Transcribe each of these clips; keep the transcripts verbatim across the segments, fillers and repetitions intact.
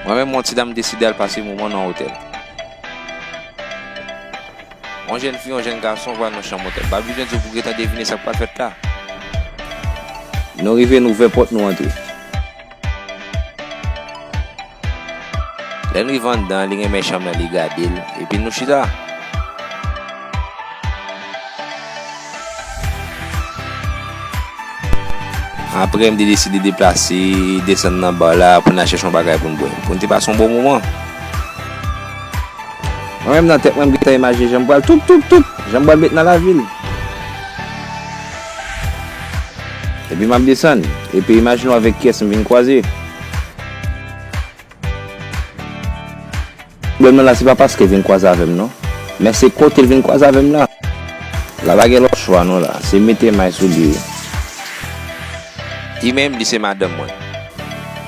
Mwen menm, yon ti dam deside al pase moman nan otèl. Yon jèn fi, yon jèn gason pral nan chanm otèl. M pa bezwen di w pou w gentan devine sa k pral fèt la. Nou rive, n ouvè pòt, nou antre. Lè n rive anndan, li renmen chanm nan, li gade l, epi nou chita. Apre, m te deside deplase, desann nan bar la pou n al chèche yon bagay pou n bwè, pou n te pase yon bon moman. Mwen menm, nan tèt mwen, m gentan imajine jan m pral toup, toup, toup, jan m pral met nan lavi l. Epi m ap desann, epi imajine w avèk kiyès m vin kwaze. Pwoblèm nan la, se pa paske l vin kwaze avè m, non. Men se kote l vin kwaze avè m la. La pa gen lòt chwa, non, la. Se mete may sou li. Li menm, li se madanm mwen.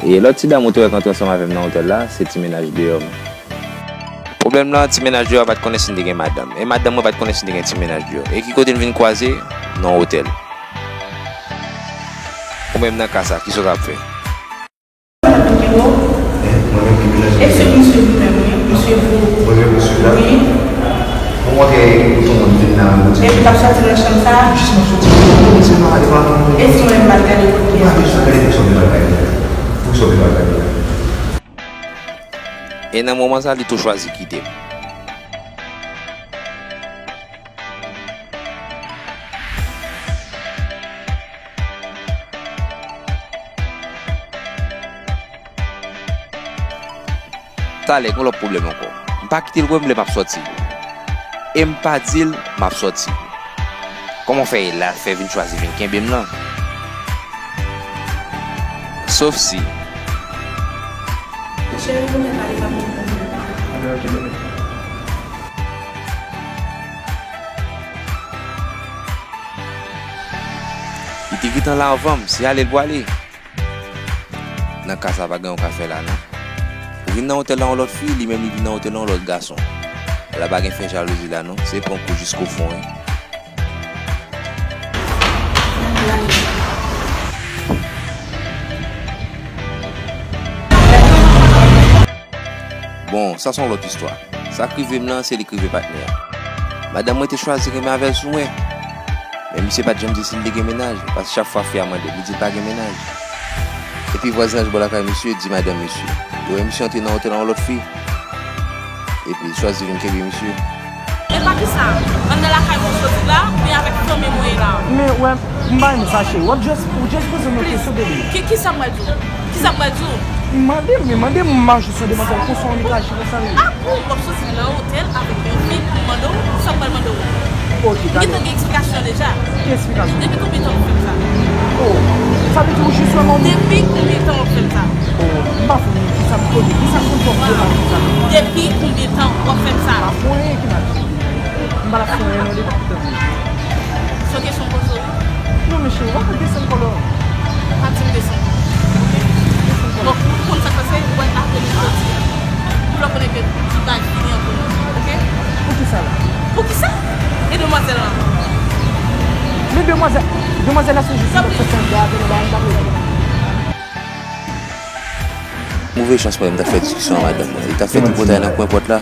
E lòt ti dam ou te wè k antre ansanm avè m nan otèl la, se ti mennaj deyò m. Pwoblèm nan, ti mennaj deyò a pa t konnen si n te gen madanm. E madanm mwen pa t konnen si n te gen ti mennaj deyò. E ki kote n vin kwaze? Nan otèl. Ou menm nan ka sa, kisa w t ap fè? Eske misye li menm, wi? Misye vou? Mwen menm, misye la? Wi. Mwen wè ke otomobil vin nan wout. Epi l ap sòti nan chanm sa a? Jis mwen sòti. Mwen se pa ale pa. E si mwen menm m al gade kote l ye? Mwen ale jis gade pou sòti nan kay la. Pou sòti nan kay la. E nan moman sa a, li tou chwazi kite m. Talè, gen lòt pwoblèm ankò. M pa kite l wè m lè m ap sòti. E m pa di l m ap sòti. Kòman w fè e la, fè vin chwazi vin kenbe m nan? Sof si. Cheri, ou mèt ale, pa pran pwoblèm. Li te gentan la anvan m, se ale l pwale. Nan ka sa, pa gen yon ka fè la, non. Ou vin nan otèl la yon lòt fi, li menm li vin nan otèl la yon lòt gason. La pa gen fè jalouzi la, non. Se pran kou jiskofon, wi. Bon, sa se yon lòt istwa. Sa k rive m nan, se li k rive patnè a. Madanm mwen te chwazi renmen avè l sou mwen. Men misye pa t janm di si l te gen mennaj, paske chak fwa fi a mande l, li di l pa gen mennaj. Epi vwazinaj bò lakay misye di madanm misye. Yo wè misye antre nan otèl an yon lòt fi. Epi l chwazi vin kenbe misye. E pa kisa? Anndan lakay mwen soti la, oubyen avèk fanmi mwen ye la? Men wè, m pa renmen sa, cheri. W ap just, ou just poze m yon kesyon, baby. Ki, kisa m pral di w? Kisa m pral di w? Mande m, men mande m, m a jis yon demwazèl, konsa w annik aji konsa, baby. A bon, w ap soti nan otèl avèk yon fi pou mande w, sa m pral mande w? Ok, gade. Ou gentan gen eksplikasyon deja. Ki eksplikasyon? Depi konbyen tan w ap fè m sa? Oh, sa vle di ou jis wè m an... Depi konbyen tan w ap fè m sa? Oh, m pa fè w kisa m konnen, kisa m konn fè w fè m sa. Depi konbyen tan w ap fè m sa? M pa fè w anyen ki mal. M pa t ap fè w anyen non, depi tout tan. Se yon kesyon m poze w wi. Non, men cheri, w ap desann kòlè w. Pa di m desann. Desann kòlè w. Bon, ou konn sa k pase, ou wè apre nou soti. Pou lè w konnen ke tout bagay fini ant nou, oke? Poukisa la? Poukisa? E demwazèl lan? Men demwazèl, demwazèl la se jis yon sèten gade nan bagay m pa bezwen. Move chans mwen, m t ap fè diskisyon ak madanm mwen. Li t ap fè tripotay nan kwen pòt la.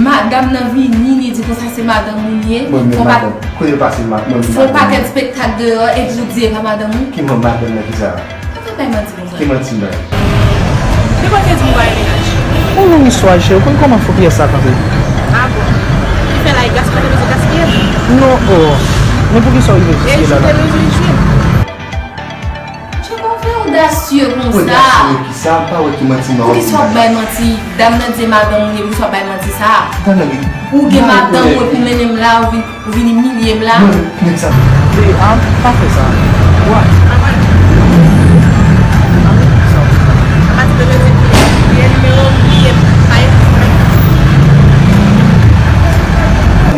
Madanm nan vini, li di konsa se madanm ou li ye. Mwen menm madanm. Kote l pase madanm? Fè yon pakèt spektak deyò epi ou di e pa madanm ou. Ki madanm nan ki sa? Pa fè bay manti konsa. Ki manti m bay? Depi w te di m ou pa gen mennaj. Yon long istwa, cheri. Ou konn kòman fo pyès sa kanpe? A bon? Ki fè la e gaspiye, te bezwen gaspiye? Non, oh. Men poukisa w rive jiske la la? E jwe te bezwen jwe. Cheri, pa fè odasye konsa. Odasye kisa? M pa wè ki manti m nan. Poukisa w ap bay manti? Dam nan di e madanm ou ye, poukisa w ap bay manti sa? Ou gen madanm ou epi w mennen m la, ou vin, ou vin imilye m la. Non, nèg sa. Baby, ah, pa fè sa. What?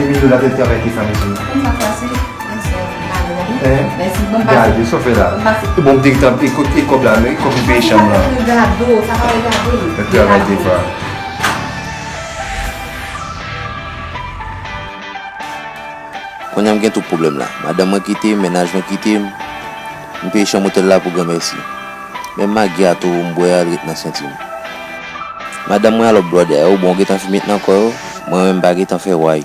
Imilye w la, te travay te fè mesye. Konn sa k pase? Mèsi, bon, pase. Gade, sa w fè la. Bon, pase. Bon, m te gentan, e kòb la, men kòb m peye chanm lan. Sa pa regade w, sa pa regade w. Travay te fè. Kounye a m gen tout pwoblèm la. Madanm mwen kite m, mennaj mwen kite m. M peye chanm otèl la pou granmèsi. Menm magi a tou, m bwè a, l ret nan senti m. Madanm mwen, alò brother, ou bon, ou gentan fè mit nan kò yo? Mwen menm m pa gentan fè why.